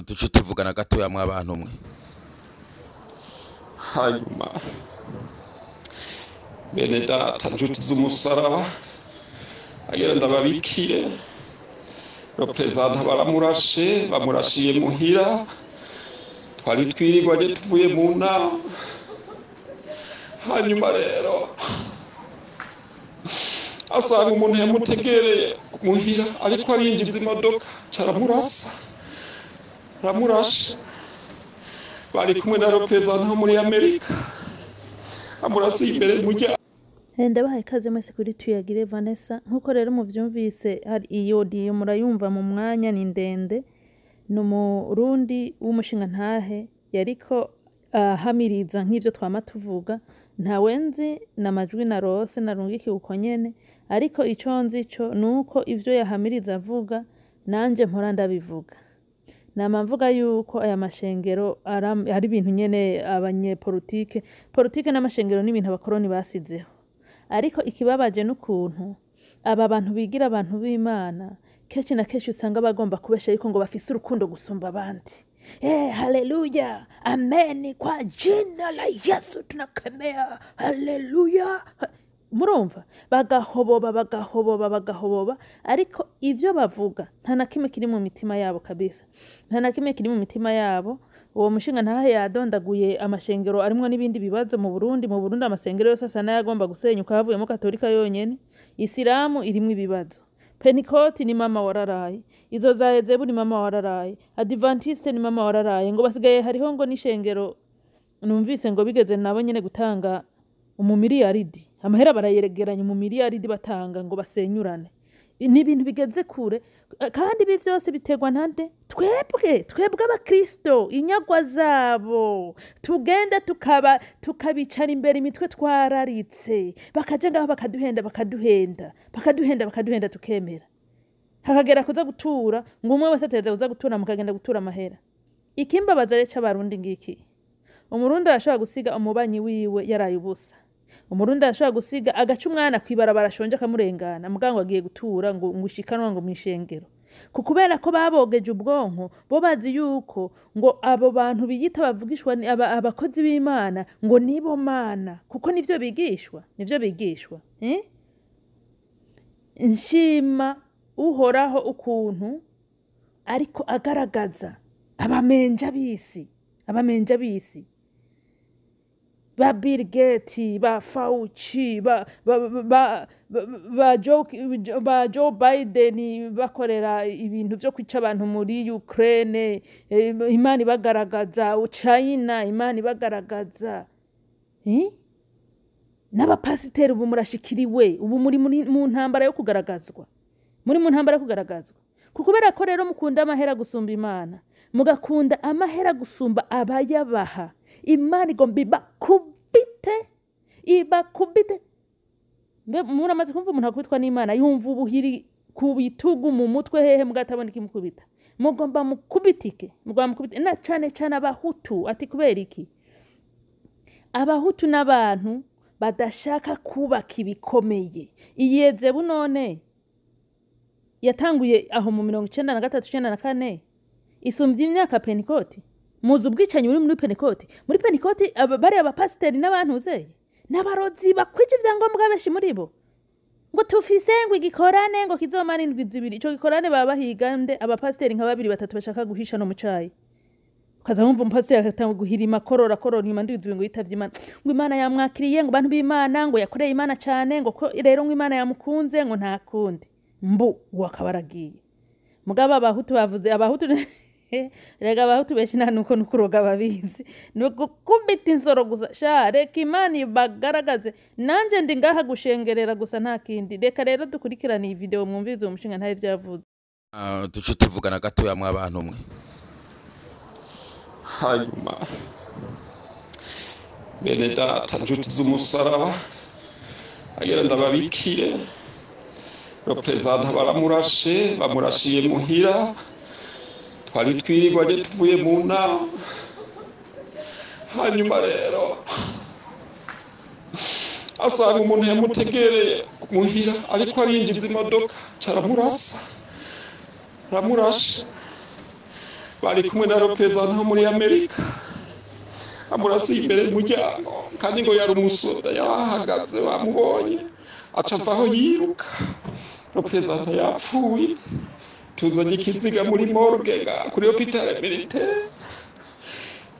Duce tuvugana gatoya mw'abantu mwe. Hanyuma bene data, nshuti z'umusaraba, agira ndababikire, représentant baramurashe, bamurashiye muhira. Twari twirirwanye tuvuye mu nama. Hanyuma rero asanga umuntu yamutegereye muhira ariko arinjiza imodoka, caramurasa, aramurashe. Bari kumwe na représentant muri Amerika, amurasiye imbere muryango. Ndabahaye ikaze mwese kuri Tuyagire Vanessa. Nkuko rero muvyumvise, hari iyo audio murayumva mu mwanya, ni ndende. Ni Umurundi w'umushingantahe yariko ahamiriza nk'ivyo twama tuvuga. Ntawe nzi, n'amajwi narose narungikiwe uko nyene, ariko ico nzi co nuko ivyo yahamiriza avuga nanje mpora ndabivuga. Nama mvuga yuko aya mashengero ari ibintu nyene abanyepolitike, politike n'amashengero n'ibintu abakoroni basizeho. Ariko ikibabaje n'ukuntu aba bantu bigira abantu b'Imana kenshi na kenshi usanga bagomba kubesha, ariko ngo bafise urukundo gusumba abandi. Haleluya, amen, kwa jina la Yesu tunakemea, haleluya. Murumva bagahoboba, bagahoboba, bagahoboba, ariko ivyo bavuga nta na kimwe kiri mu mitima yabo kabisa, nta na kimwe kiri mu mitima yabo. Uwo mushinga ntahe yadondaguye amashengero arimwo n'ibindi bibazo mu Burundi. Mu Burundi amasengero yose asa n'ayagomba gusenyuka, havuyemo Katolika yonyene. Isilamu irimwo ibibazo, Pentikoti ni mama wararaye, izo za Ezebu ni mama wararaye, Adventiste ni mama wararaye. Ngo basigaye hariho ngo n'ishengero numvise ngo bigeze nabo nyene gutanga umumiliyaridi, amahera barayegeranya umumiliyaridi batanga ngo basenyurane. Ni ibintu bigeze kure. Kandi ibi vyose biterwa nande? Twebwe, twebwe Abakristo, inyagwa zabo. Tugenda tukaba tukabicara imbere, imitwe twararitse, bakaja ngaho bakaduhenda, bakaduhenda, bakaduhenda, bakaduhenda, tukemera. Hakagera kuza gutura, ngo umwe wese ateza kuza gutura, mukagenda gutura amahera. Ikimbabaza rero c'Abarundi ngiki: Umurundi arashobora gusiga umubanyi wiwe yaraye ubusa, Umurundi arashobora gusiga agaca umwana kw'ibarabara ashonje akamurengana, mugabo agiye gutura ngo ushikanwa ngo mw'ishengero. Ku kubera ko babogeje ubwonko, bo bazi yuko ngo abo bantu biyita bavugishwa abakozi b'Imana ngo nibo Mana, kuko nivyo bigishwa, nivyo bigishwa, eh? Nshima Uhoraho ukuntu ariko agaragaza abamenja b'isi, abamenja b'isi, ba Bill Gates, ba Fauci, ba Joe Biden bakorera ibintu vyo kwica abantu muri Ukraine, Imana ibagaragaza, China Imana ibagaragaza. Eh? N'abapasiteri ubu murashikiriwe, ubu muri mu ntambara yo kugaragazwa. Muri mu ntambara yo kugaragazwa. Kubera ko rero mukunda amahera gusumba Imana, mugakunda amahera gusumba abayabaha, Imana igomba ibakubite, ibakubite. Mbe muramaze kumva umuntu akubitwa n'Imana yumva ubuhiri ku bitugu, mu mutwe, hehe, mugatabona ikimukubita? Mugomba mukubitike, mugomba mukubite, na cane cane Abahutu. Ati kubera iki? Abahutu n'abantu badashaka kubaka ibikomeye. Iyeze none yatanguye aho mu 93, 94, isumvye imyaka Pentikoti. Muzi ubwicanyi buri muri Pentikoti? Muri Pentikoti bari abapasiteri n'abantu uzeye n'abarozi bakwije ivyangombwa, benshi muri bo ngo tufise ngo igikorane ngo kizomara indwi 2. Ico gikorane baba bahiga nde? Abapasiteri nka babiri, batatu bashaka guhisha no mu cayi. Ukaza wumva umupasiteri agatanga guhirima, akorora, akorora, inyuma ndwi 2 ngo yitavye Imana, ngo Imana yamwakiriye, ngo bantu b'Imana, ngo yakoreye Imana cane, ngo ko rero ngo Imana yamukunze, ngo nta kundi, mbu uwo akaba aragiye. Mugabo Abahutu bavuze, Abahutu rega, Abahutu benshi nta nuko nukuroga babizi, ni gukubita insoro gusa. Sha, reka Imana ibagaragaze. Nanje ndi ngaha gushengerera gusa, nta kindi. Reka rero dukurikirane iyi video, mwumvirize uwo mushinga ntahe ivyo yavuze. Duce tuvugana gatoya mw'abantu mwe. Hanyuma bene data, nshuti z'umusaraba, agira ndababikire, représentant baramurashe, bamurashiye muhira. Twari twirirwanye tuvuye mu nama. Hanyuma rero asanga umuntu yamutegereye muhira ariko arinjiza imodoka, caramurasa, aramurashe. Bari kumwe na représentant wo muri Amerika, amurasiye imbere y'umuryango, kandi ngo yari umusoda yarahagaze, bamubonye aca avaho yiruka. Représentant yapfuye, tuzanye ikiziga muri morgue nga kuri hôpital militaire.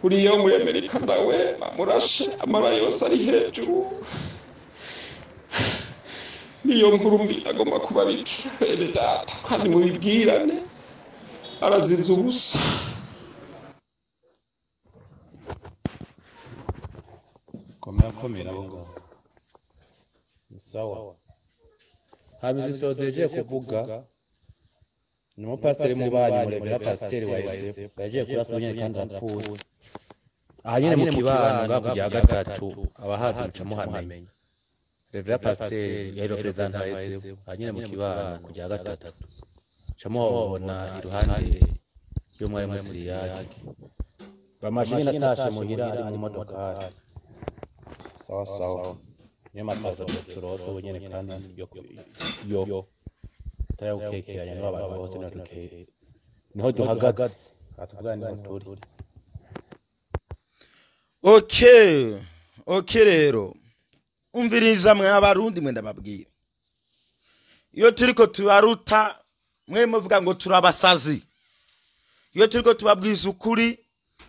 Uriya wo muri Amerika nawe bamurashe, amara yose ari hejuru. Niyo nkuru mbi agomba kubabikira, bene data, kandi mubibwirane, arazize ubusa. Komera komera abo ngabo. Ni sawa. Hama izi sozeje kuvuga ni umupasiteri mubanyi muremera, pasiteri wa Ezebu yagiye kurasa nyene kandi arapfuye. Aha nyene mu kibano ngaha ku rya gatatu, abahazi muca muhamenya. Revera pasiteri yari représentant wa Ezebu, aha nyene mu kibano ku rya gatatu. Muca muhabona iruhande y'umwarimu Siriyake. Bamashe nyene atashe muhira ari mu modokari. Sawa sawa. Niyo matazo turose ubu nyene, kandi yo taragukekeranya niho abantu bose niho duke niho duhagaze atuvuga niho turi. Okay, rero umviriza mwe Abarundi mwe, ndababwira, iyo turiko tubaruta mwe muvuga ngo turabasazi, iyo turiko tubabwiza ukuri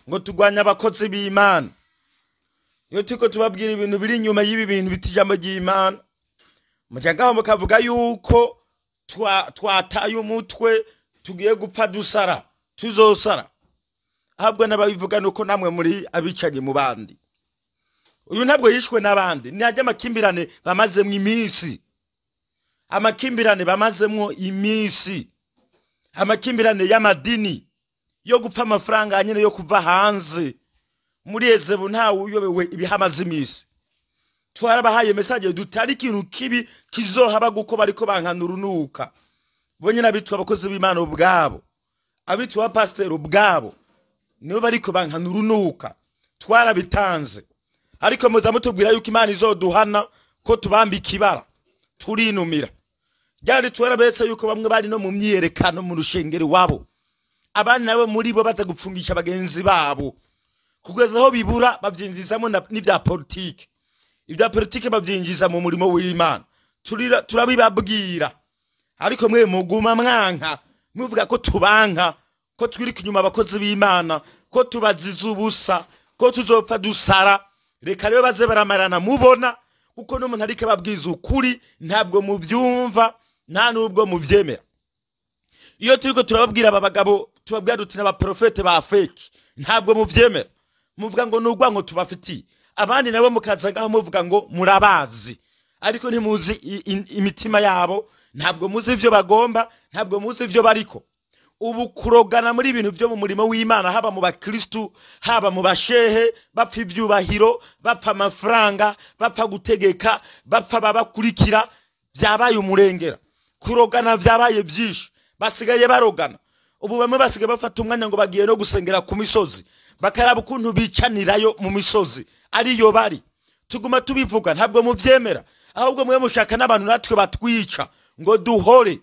ngo turwanya abakozi b'Imana, iyo turiko tubabwira ibintu biri inyuma y'ibi bintu bita ijambo ry'Imana, muca ngaho mukavuga yuko twataye umutwe, tugiye gupfa dusara, tuzosara. Ahubwo n'ababivuga nuko namwe muri abicanyi mu bandi. Uyu ntabwo yishwe n'abandi, ni ajya amakimbirane bamazemwo iminsi, amakimbirane bamazemwo iminsi, amakimbirane y'amadini yo gupfa amafaranga nyene yo kuva hanze muri Ezebu. Ntawe uyobewe ibihamaze iminsi. Twarabahaye message dutari ikintu kibi kizohaba guko bariko bankana urunuka bo nyene, abitwa abakozi b'Imana ubwabo, abitwa abapasiteri ubwabo, nibo bariko bankana urunuka. Twarabitanze, ariko muza mutubwira yuko Imana izoduhana ko tubambika ibara, turinumira. Ryari twarabetse yuko bamwe bari no mu myiyerekano mu rushengero iwabo, abandi nabo muri bo baza gupfungisha bagenzi babo kugeza aho bibura bavyinjizamo n'ivya politike. Ibya politike bavyinjiza mu murimo w'Imana. Turabibabwira, ariko mwe muguma mwanka, muvuga ko tubanka, ko twirika inyuma abakozi b'Imana, ko tubaziza ubusa, ko tuzopfa dusara. Reka rero baze baramarana mubona, kuko n'umuntu ariko ababwiza ukuri ntabwo muvyumva, nta nubwo muvyemera. Iyo turiko turababwira aba bagabo, tubabwira duti n'abaprofete ba fake, ntabwo muvyemera, muvuga ngo nurwango tubafitiye. Abandi nabo mukaza ngaho muvuga ngo murabazi, ariko ntimuzi imitima yabo, ntabwo muzi ivyo bagomba, ntabwo muzi ivyo bariko. Ubu kurogana muri ibintu byo mu murimo w'Imana, haba mu bakristu, haba mu bashehe, bapfa ivyubahiro, bapfa amafaranga, bapfa gutegeka, bapfa babakurikira, vyabaye umurengera. Kurogana vyabaye vyinshi, basigaye barogana. Ubu bamwe basigaye bafata umwanya ngo bagiye no gusengera ku misozi, bakaraba ukuntu bicanirayo mu misozi ariyo bari. Tuguma tubivuga, ntabwo muvyemera, ahubwo mwe mushaka n'abantu natwe batwica ngo duhore.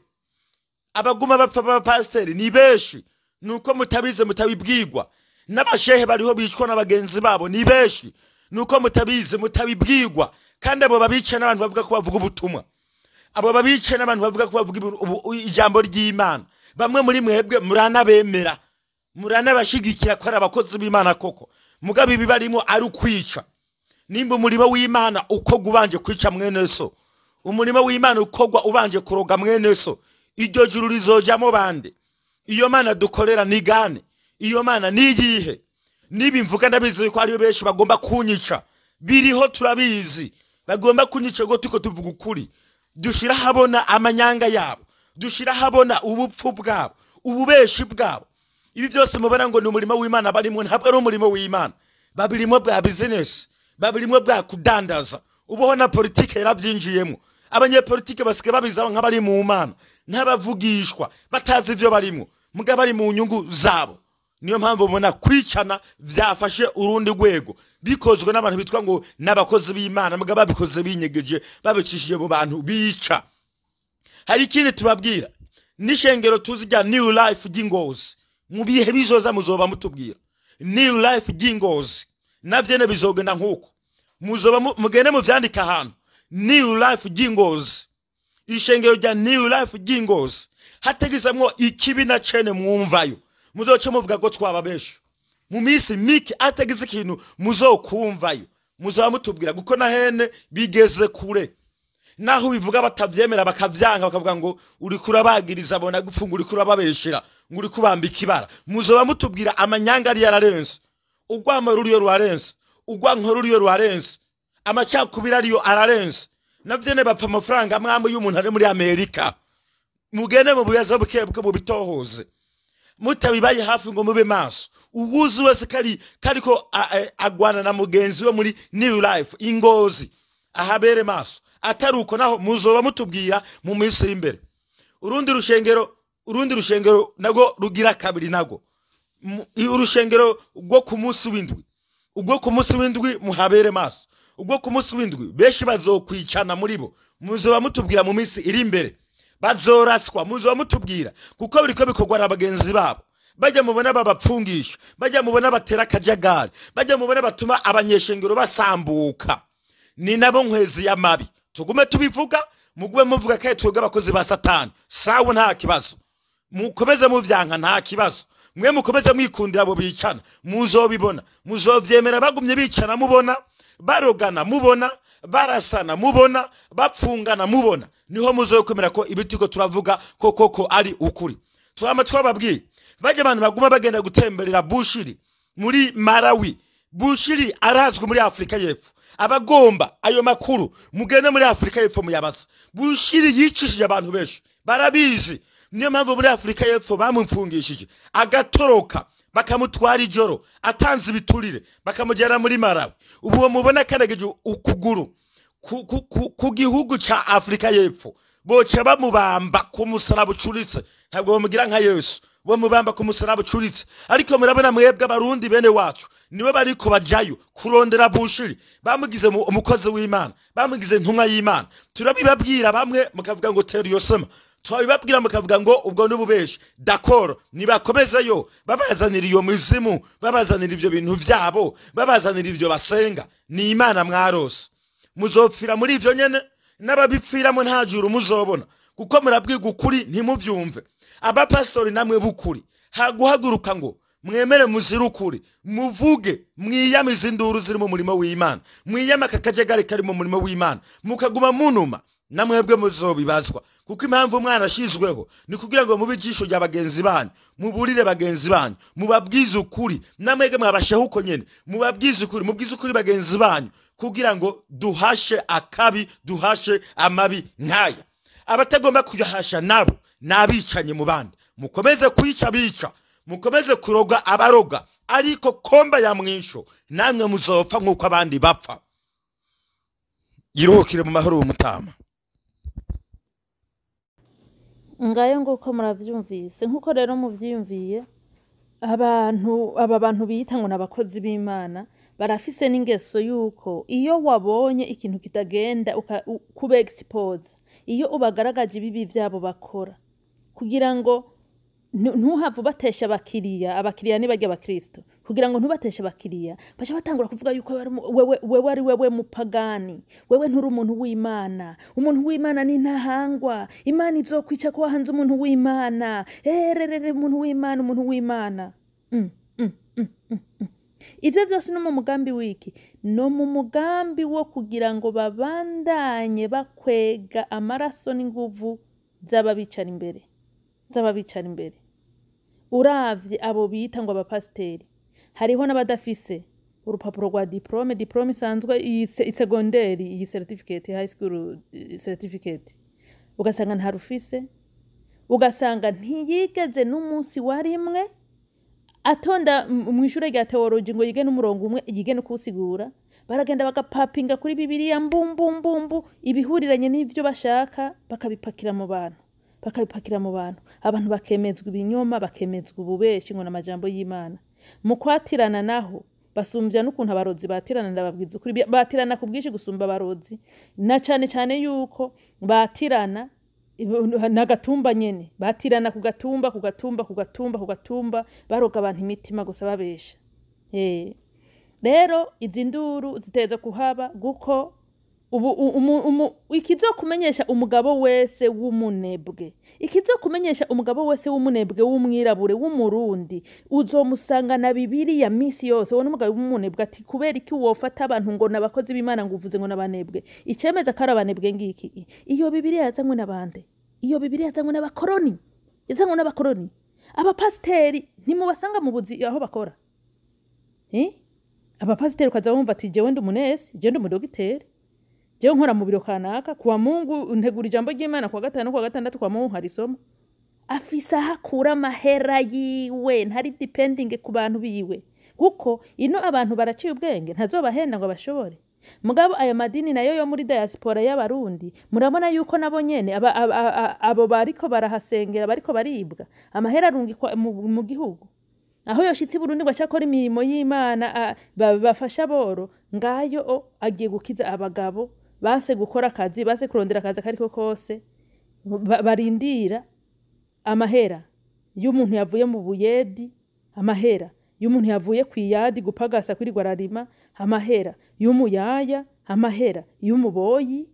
Abaguma bapfa b'abapasiteri ni benshi, nuko mutabize, mutabibwirwa. N'abashehe bariho bicwa n'abagenzi babo ni benshi, nuko mutabizi, mutabibwirwa. Kandi abo babica n'abantu bavuga ko bavuga ubutumwa, abo babica n'abantu bavuga ko bavuga ijambo ry'Imana. Bamwe muri mwebwe muranabemera, muranabashigikira ko ari abakozi b'Imana koko, mugabo ibi barimo ari ukwica. Nimba umurimo w'Imana ukorwa ubanje kwica mwene so, umurimo w'Imana ukorwa ubanje kuroga mwene so, iryo juru rizojamo bande? Iyo Mana dukorera ni gane? Iyo Mana ni iyihe? Niba mvuga, ndabizi ko ariyo benshi bagomba kunyica, biriho turabizi, bagomba kunyica ngo tuko tuvuga ukuri, dushira habona amanyanga yabo, dushira habona ubupfu bwabo, ububeshi bwabo. Ibi byose mubona ngo ni umurimo w'Imana barimo, ntabwo ari umurimo w'Imana. Babirimo bwa business, babirimo bwa kudandaza. Ubuho na politike yarabyinjiyemo. Abanyepolitike basigaye babizaho nk'abari mu Mana, n'abavugishwa batazi ivyo barimo, mugabo bari mu nyungu zabo. Niyo mpamvu mubona kwicana vyafashe urundi rwego, bikozwe n'abantu bitwa ngo n'abakozi b'Imana, mugabo babikoze binyegeje, babicishije mu bantu bica. Hari ikindi tubabwira, n'ishengero tuzi rya New Life ry'Ingozi. Mu bihe bizoza muzoba mutubwira. New Life ry'Ingozi navyene bizogenda nkuko muzoba mugende muvyandika ahantu. New Life ry'Ingozi, ishengero rya New Life ry'Ingozi, hategezamwo ikibi na cene mwumvayo, muzoce muvuga ko twababesha. Mu minsi mike atagize ikintu muzokumvayo, muzoba mutubwira, kuko na hene bigeze kure. Naho bivuga batavyemera, bakavyanka, bakavuga ngo uriko urabagiriza, bona gupfunga, uriko urababeshera, ngo uriko ubambika ibara. Muzoba mutubwira amanyanga ari yararenze, urwamo ruriyo rurarenze, urwanko ruriyo rurarenze, amacakubiri ariyo ararenze. Navyene bapfa amafaranga amwamwe y'umuntu ari muri Amerika. Mugende mu buyaza buke buke mubitohoze, mutabibaye hafi ngo mube maso. Uwuzi wese kari kariko agwana na mugenzi we muri New Life Ingozi ahabere maso, atari uko naho muzoba mutubwira mu minsi iri imbere. Urundi rushengero nago rugira kabiri, nago urushengero rwo ku munsi w'indwi, ubwo ku munsi w'indwi muhabere maso. Ubwo ku munsi w'indwi benshi bazokwicana muri bo, muzoba mutubwira mu minsi iri imbere. Bazoraswa, muzoba mutubwira, kuko biriko bikorwa na bagenzi babo. Bajya mubona babapfungisha, bajya mubona batera akajagari, bajya mubona batuma abanyeshengero basambuka, ni nabo nkwezi y'amabi. Tugume tubivuga, mugume muvuga ko twebwe abakozi ba Satani. Sawa, nta kibazo, mukomeze muvyanka, nta kibazo. Mwe mukomeze mwikundira abo bicana, muzobibona, muzovyemera. Bagumye bicana mubona, barogana mubona, barasana mubona, bapfungana mubona, niho muzokwemera ko ibitiko turavuga ko koko ari ukuri. Twama twababwiye, bajya abantu baguma bagenda gutemberera Bushiri muri Malawi. Bushiri arazwi muri Afurika y'Epfo. Abagomba ayo makuru mugende muri Afurika y'Epfo muyabaza. Bushiri yicishije abantu benshi, barabizi. Niyo mpamvu muri Afurika y'Epfo bamupfungishije, agatoroka, bakamutwara ijoro atanze ibiturire, bakamujyana muri Malawi. Ubu uwo mubona kanageje ukuguru ku gihugu ca Afurika y'Epfo, boca bamubamba ku musaraba ucuritse. Ntabwo bamugira nka Yesu, bamubamba ku musaraba ucuritse. Ariko murabona mwebwe Abarundi bene wacu nibo bariko bajayo kurondera Bushiri, bamugize umukozi w'Imana, bamugize intumwa y'Imana. Turabibabwira bamwe mukavuga ngo tera iyo sema, twabibabwira mukavuga ngo ubwo n'ububeshi. D'accord, nibakomezeyo babazanira iyo mizimu, babazanira ivyo bintu vyabo, babazanira ivyo basenga. Ni Imana mwarose, muzopfira muri ivyo nyene, n'ababipfiramo nta juru muzobona, kuko murabwirwa ukuri ntimuvyumve. Abapasitori namwe b'ukuri, haguhaguruka ngo mwemere muzire ukuri, muvuge, mwiyamize induru ziri mu murimo w'Imana, mwiyame aka kajagari kari mu murimo w'Imana, mukaguma munuma, namwebwe muzobibazwa. Kuko impamvu umwana ashizweho ni kugira ngo mube ijisho rya bagenzi banyu, muburire bagenzi banyu, mubabwize ukuri. Namwebwe mwabasheho uko nyene, mubabwize ukuri, mubwize ukuri bagenzi banyu, kugira ngo duhashe akabi, duhashe amabi nk'aya. Abatagomba kuyahasha nabo n'abicanye mu bandi, mukomeze kwica bica, mukomeze kuroga abaroga, ariko komba ya mwisho namwe muzopfa nk'uko abandi bapfa. Yiruhukire mu mahoro uwo mutama. Ngayo nguko muravyumvise. Nkuko rero muvyiyumviye, abantu aba bantu biyita ngo n'abakozi b'Imana barafise n'ingeso yuko iyo wabonye ikintu kitagenda kuba expose, iyo ubagaragaje ibibi vyabo bakora, kugira ngo ntuhave ubatesha abakiriya. Abakiriya ni barya abakristo. Kugira ngo ntubateshe abakiriya, baca batangura kuvuga yuko wewe ari wewe mupagani, wewe nturi umuntu w'Imana, umuntu w'Imana ni ntahangwa, Imana izokwica ko wahanze umuntu w'Imana, ererere, umuntu w'Imana, umuntu w'Imana. Ivyo vyose no mu mugambi wiki? No mu mugambi wo kugira ngo babandanye bakwega amaraso n'inguvu z'ababicara imbere, z'ababicara imbere. Uravye abo bita ngo abapasiteri, hariho n'abadafise urupapuro rwa diplôme, diplôme isanzwe, iyi secondaire, iyi certificate, high school certificate, ugasanga ntarufise, ugasanga ntiyigeze n'umunsi wa rimwe atonda mw'ishure rya théologie ngo yige n'umurongo umwe, yige no kuwusigura. Baragenda bagapapinga kuri Bibiliya mbumbumbu ibihuriranye n'ivyo bashaka, bakabipakira mu bantu, bakabipakira mu bantu, abantu bakemezwa ibinyoma, bakemezwa ububeshi ngo n'amajambo y'Imana. Mu kwatirana naho basumvya n'ukuntu abarozi batirana. Ndababwiza ukuri, batirana ku bwinshi gusumba abarozi, na cane cane yuko batirana. N'agatumba nyene batirana ku gatumba, ku gatumba, ku gatumba, ku gatumba, baroga abantu imitima gusa, babesha. Rero izi nduru ziteza kuhaba, guko ubu ikizokumenyesha umugabo wese w'umunebwe, ikizokumenyesha umugabo wese w'umunebwe w'umwirabure w'Umurundi, uzomusanga na Bibiliya misi yose. Wowe n'umugabo w'umunebwe, ati kubera iki wofata abantu ngo n'abakozi b'Imana, ngo uvuze ngo n'abanebwe? Icemeza ko ari abanebwe ngiki: iyo Bibiliya yazanywe n'abande? Iyo Bibiliya yazanywe n'abakoroni, yazanywe n'abakoroni. Abapasiteri ntimubasanga mu buzi aho bakora, eh? Abapasiteri ukaza wumva ati jewe ndi umunesi, jewe ndi umudogiteri, jewe nkora mu biro kanaka, kuwa Mungu ntegura ijambo ry'Imana, kuwa gatanu, kuwa gatandatu, kuwa Mungu nkarisoma. Afise aho akura amahera yiwe, ntari depending ku bantu biwe, kuko ino abantu baraciye ubwenge, ntazobahenda ngo abashobore. Mugabo aya madini nayo yo muri diaspora y'Abarundi, murabona yuko nabo nyene abo bariko barahasengera bariko baribwa amahera arungikwa mu gihugu. Aho yoshitse i Burundi ngo acakora imirimo y'Imana, bafasha boro ngayo, o agiye gukiza abagabo base gukora akazi, base kurondera akazi akariko kose, barindira amahera y'umuntu yavuye mu buyedi, amahera y'umuntu yavuye kw'iyadi gupagasa kwirirwa ararima, amahera y'umuyaya, amahera y'umuboyi,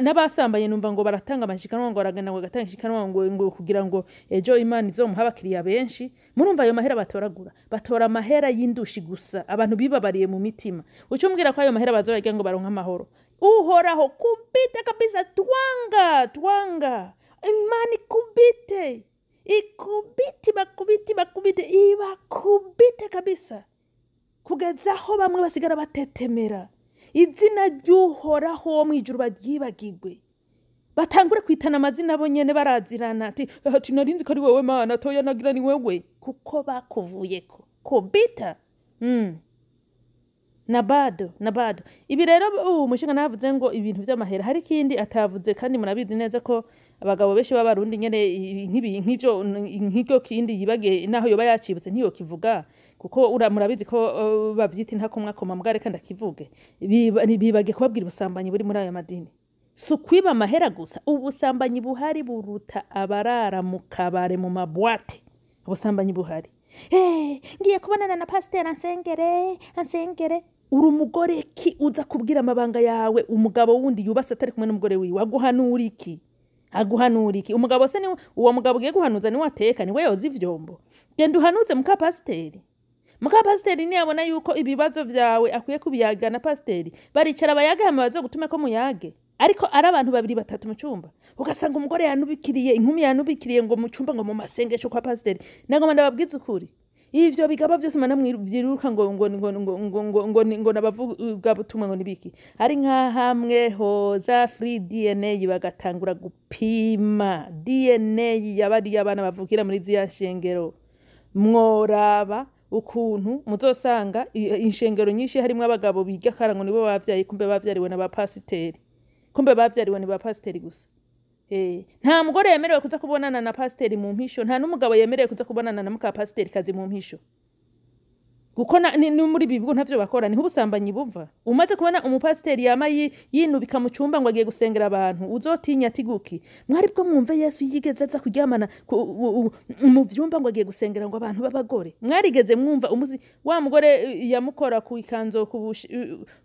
n'abasambaye. Numva ngo baratanga amashikanwa, ngo baragenda ngo bagatanga ishikanwa ngo kugira ngo ejo Imana izomuha abakiriya benshi. Murumva ayo mahera batoragura, batora amahera y'indushi gusa, abantu bibabariye mu mitima. Uca umbwira ko ayo mahera bazoyarya ngo baronke amahoro? Uhoraho kubite kabisa, twanga, twanga, Imana ikubite, ikubite, ibakubite, ibakubite, ibakubite kabisa, kugeza aho bamwe basigara batetemera, izina ry'Uhoraho wo mw'ijuru baryibagirwe, batangure kwitana amazina bo nyene barazirana, ati nari nzi ko ari wewe Mana, toya nagira ni wewe, kuko bakuvuyeko kubita. Na bado, na bado ibi rero ubu umushinga navuze ngo ibintu vy'amahera, hari ikindi atavuze, kandi murabizi neza ko abagabo benshi b'Abarundi nyene nk'ibi, nk'ivyo, nk'iryo kindi yibagiye, naho yoba yacibutse ntiyokivuga, kuko murabizi ko bavyita intakomwakoma. Mbwa reka ndakivuge. Bibagiye kubabwira ubusambanyi buri muri aya madini. Si ukwiba amahera gusa, ubusambanyi buhari buruta abarara mu kabare, mu ma boîte. Ubusambanyi buhari. Ngiye kubonana na pasiteri ansengere, ansengere. Uri umugore ki uza kubwira amabanga yawe umugabo wundi yubatse atari kumwe n'umugore wiwe? Aguhanura iki? Aguhanura iki umugabo se? Ni uwo mugabo ugiye guhanuza niwe ateka, niwe yoza ivyombo? Genda uhanuze muka pasiteri. Muka pasiteri niyabona yuko ibibazo vyawe akwiye kubiyaga na pasiteri, baricara bayage, hama bazogutume ko muyage. Ariko ari abantu babiri batatu mu cumba, ugasanga umugore yanubikiriye inkumi, yanubikiriye ngo mu cumba, ngo mu masengesho kwa pasiteri. Nagoma ndababwiza ukuri, ivyo bigaba vyose mana vyiruka ngo ngo nabavuga butumwa ngo nibiki, ari nka hamwe hoza free DNA, bagatangura gupima DNA y'abariya abana bavukira muri ziya shengero, mworaba ukuntu muzosanga inshengero nyinshi harimwo abagabo biga kara ngo nibo bavyaye, kumbe bavyariwe na ba pasiteri, kumbe bavyariwe ni ba pasiteri gusa. Nta mugore yemerewe kuza kubonana na pasiteri mu mpisho, nta n'umugabo yemerewe kuza kubonana na muka pasiteri kazi mu mpisho, kuko ni muri ibi bigo ntavyo bakora. Niho ubusambanyi buva. Umaze kubona umupasiteri yama yinubika mu cumba ngo agiye gusengera abantu, uzotinya ati guki mwari bwo mwumve Yesu yigeze aza kuryamana mu vyumba ngo agiye gusengera ngo abantu b'abagore? Mwarigeze mwumva umusi wa mugore yamukora ku ikanzo,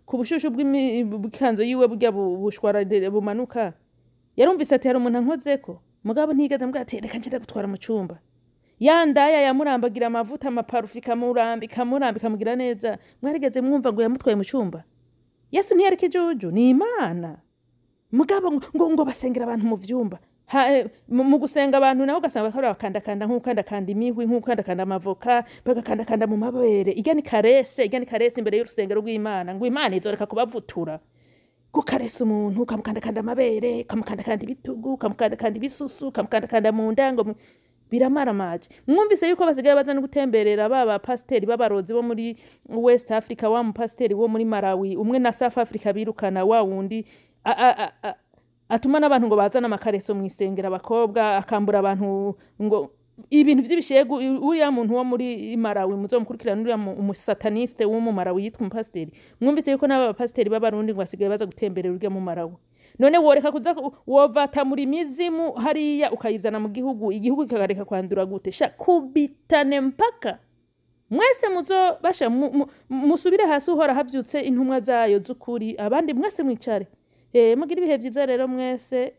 ku bushushu bw'ikanzo yiwe, burya bushwara bumanuka? Yarumvise ati hari umuntu ankozeko, mugabo ntiyigeze ambwira ati reka nje gutwara mu cumba. Ya ndaya yamurambagira amavuta, amaparufe, ikamuramba, ikamuramba, ikamugira neza, mwarigeze mwumva ngo yamutwaye mu cumba? Yesu ntiyari kijuju, ni Imana. Mugabo ngo basengera abantu mu vyumba. Mu gusenga abantu naho ugasanga bakora bakandakanda nk'ukandakanda imihwi, nk'ukandakanda amavoka, bagakandakanda mu mabere. Irya ni caresse, irya ni caresse imbere y'urusengero rw'Imana, ngo Imana izoreka kubavutura. Gukaresa umuntu, ukamukandakanda amabere, ukamukandakanda ibitugu, ukamukandakanda ibisusu, ukamukandakanda mu nda, ngo biramaramaje. Mwumvise yuko basigaye baza no gutemberera ba bapasiteri b'abarozi bo muri West Africa, wa mupasiteri wo muri Malawi umwe na South Africa birukana, wa wundi atuma n'abantu ngo bazane amakareso mu isengero, abakobwa akambura abantu ngo ibintu vy'ibishegu. Uriya muntu wo muri Malawi muzomukurikirana, uriya umusataniste wo mu Malawi yitwa umupasiteri. Mwumvise yuko n'aba bapasiteri b'Abarundi ngo basigaye baza gutemberera urya mu Malawi. None woreka kuza wovatamura imizimu hariya ukayizana mu gihugu, igihugu kikagareka kwandura gute? Sha, kubitane mpaka mwese muzobasha musubire hasi. Uhora havyutse intumwa zayo z'ukuri, abandi mwese mwicare. Mugire ibihe vyiza rero mwese.